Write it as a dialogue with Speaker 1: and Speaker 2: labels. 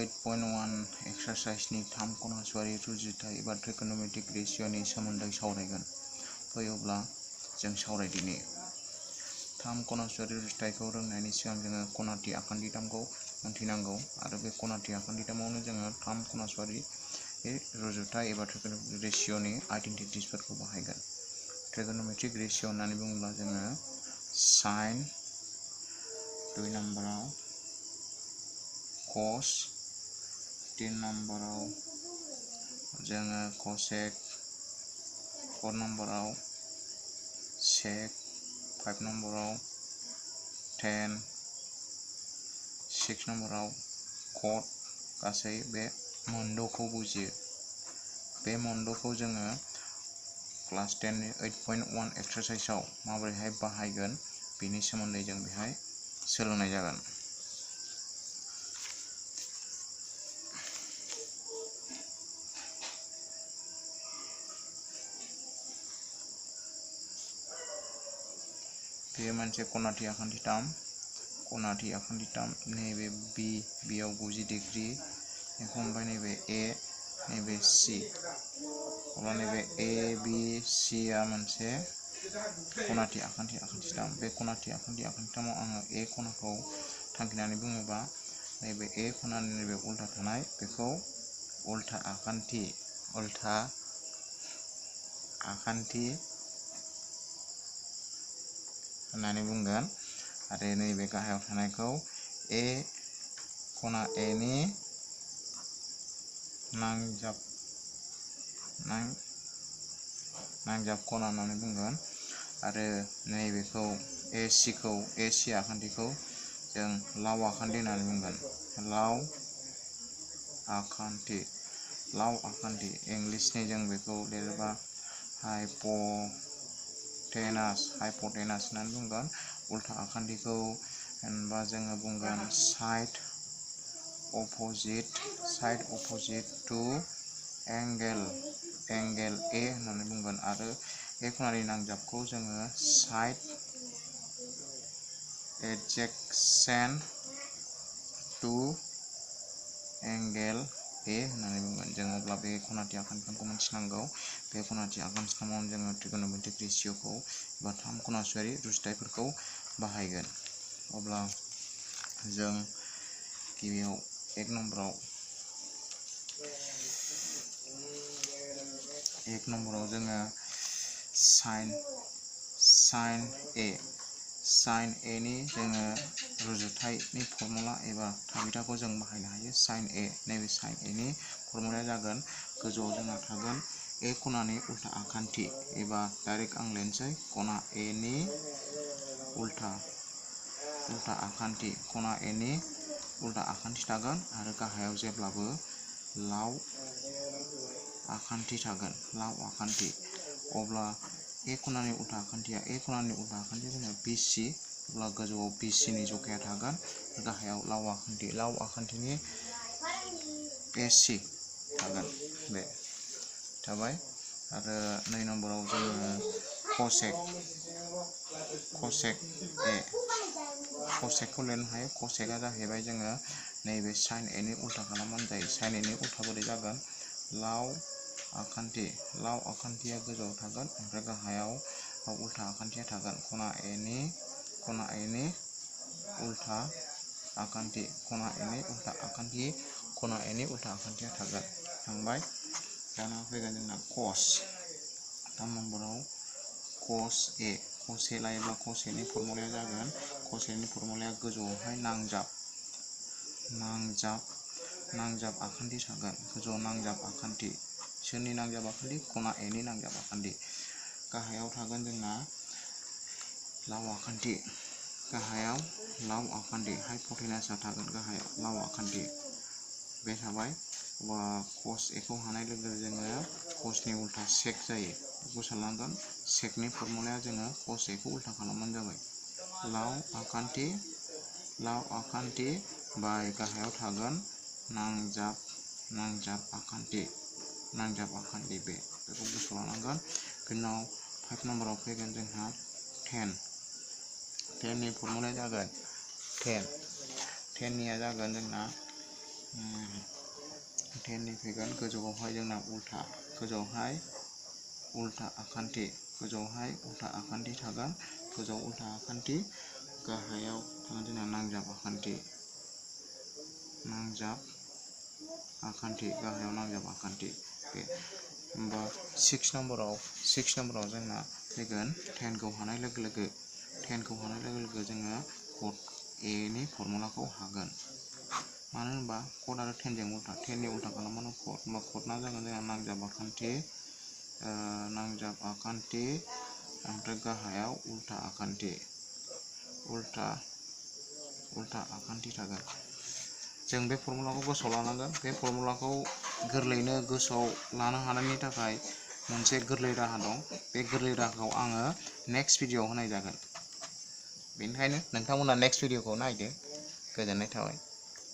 Speaker 1: 8.1 एक्सारसाइजनि 3 खनासुवारि रुजुथाय एबा ट्रिगोनोमेट्रिक रेशिय'नि सोमोन्दै सावरायगोन। फैयोब्ला जों सावरायदिनि 3 खनासुवारि रुजुथायखौ रोंनायनि सिगां जोङो खनाथि आखान्थिथामखौ मोनथिनांगौ आरो बे खनाथि आखान्थिथामावनो जोङो 3 खनासुवारि रुजुथाय एबा ट्रिगोनोमेट्रिक रेशिय'नि आइडेन्टिटिसफोरखौ बाहायगोन। ट्रिगोनोमेट्रिक रेशिय' होननानै बुङोब्ला जोङो साइन 2 नम्बराव कस 3 नम्बराव जोङो कसेक 4 नम्बराव सेक 5 नम्बराव टेन 6 नम्बराव कट गासै बे मोनद'खौ बुजियो। बे मोनद'खौ जोङो क्लास 10 8.1 एक्सारसाइजआव माबोरैहाय बाहायगोन बेनि सोमोन्दै जों बेहाय सोलोंनाय जागोन। बेयो मोनसे खनाथि आखान्थिथाम नैबे बियाव 90 डिग्री एखमबा नैबे ए नैबे सि अब्ला नैबे ए बि सि आ मोनसे खनाथि आखान्थिथाम। बे खनाथि आखान्थिथामाव आङो ए खनाखौ थांखिनानै बुङोबा नैबे ए खनानि नैबे उल्था थानाय बेखौ उल्था आखान्थि होननानै बुंगोन आरो नैबे गाहायाव थानायखौ ए खना ए नि नांजाब खना होननानै बुंगोन आरो नैबेखौ ए सि आखान्थिखौ जों लाव आखान्थि होननानै बुंगोन। लाव आखान्थि इंलिसनि जों बेखौ लिरोबा हाइप'टेनास होननानै बुंगोन। उल्था आखान्थिखौ होनबा जोङो बुंगोन साइड अपोजिट टु एंगेल ए होननानै बुंगोन आरो ए खनानि नांजाबखौ जोङो साइड एडजेसेन्ट टु एंगेल ए होननानै बुंगोन। जों अब्ला बे खनाथि आखान्थिथामखौ मिथिनांगौ। बे खनाथि आखान्थिथामाव जोङो ट्रिगोनोमेट्रिक रेशिय'खौ एबा 3 खनासुवारि रुजुथायफोरखौ बाहायगोन। अब्ला जों गिबियाव 1 नम्बराव जोङो साइन ए नि जोङो रुजुथायनि फर्मुला एबा थाबिथाखौ जों बाहायनो हायो। नैबे साइन ए नि फर्मुलाया जागोन गोजौआव जोंहा थागोन ए खनानि उल्था आखान्थि एबा डाइरेक्ट आं लिरनोसै खना ए नि उल्था आखान्थि थागोन आरो गाहायाव जेब्लाबो लाव आखान्थि थागोन। अब्ला ए खनानि उल्था आखान्थिया जोंना BC अब्ला गोजौआव BC नि जखाया थागोन गाहायाव लाव आखान्थिनि AC थागोन बे थाबाय आरो 2 नम्बराव जोङो कसेकखौ लिरनो हायो। कसेकआ जाहैबाय जोङो नैबे साइन ए नि उल्था खालामबानो जायो। साइन ए नि उल्था बोरै जागोन लाव आखान्थिया गोजौआव थागोन ओमफ्राय गाहायाव उल्था आखान्थिया थागोन। खना ए नि उल्था आखान्थिया थांबाय। दाना फैगोन जोंना कस 3 नम्बराव कस ए लायोब्ला कस ए नि फर्मुलाया जागोन गोजौआवहाय नांजाब आखान्थि थागोन। गोजौआव नांजाब आखान्थि सोरनि नांजाब आखान्थि खना ए नि नांजाब आखान्थि गाहायाव थागोन जोंना लाव आखान्थि हाइप'टेनासआ थागोन गाहायाव लाव आखान्थि बे थाबाय। कस ए खौ हानाय लोगो जोङो कसनि उल्था सेक जायो बेखौ साननांगोन। सेकनि फर्मुलाया जोङो कस ए खौ उल्था खालामबानो जाबाय लाव आखान्थि बाय गाहायाव थागोन नांजाब आखान्थि बेखौ गोसोआव लानांगोन। उनाव 5 नम्बराव फैगोन जोंहा टेननि फर्मुलाया जागोन टेननिया जागोन जोंना 10 फैगोन गोजौआवहाय जोंना उल्था गोजौआवहाय उल्था आखान्थि गोजौआवहाय उल्था आखान्थि थागोन गोजौआव उल्था आखान्थि गाहायाव थागोन जोंना नांजाब आखान्थि गाहायाव नांजाब आखान्थि बे होमबा 6 नम्बराव जोंना फैगोन 10 खौ हानाय लोगो लोगो जोङो कड ए नि फर्मुलाखौ हागोन मानो होनबा कड आरो 10 जों उल्था 10 नि उल्था खालामबानो कड होमबा कडना जागोन जोंना नांजाब आखान्थि ओमफ्राय गाहायाव उल्था आखान्थि थागोन जों बे फर्मुलाखौ गोसोआव लानांगोन बे फर्मुलाखौ गोरलैयैनो गोसोआव लानो हानायनि थाखाय मोनसे गोरलै राहा दं बे गोरलै राहाखौ आङो नेक्स्ट भिडिअआव होनाय जागोन बेनिखायनो नोंथांमोना नेक्स्ट भिडिअखौ नायदो गोजोननाय थाबाय।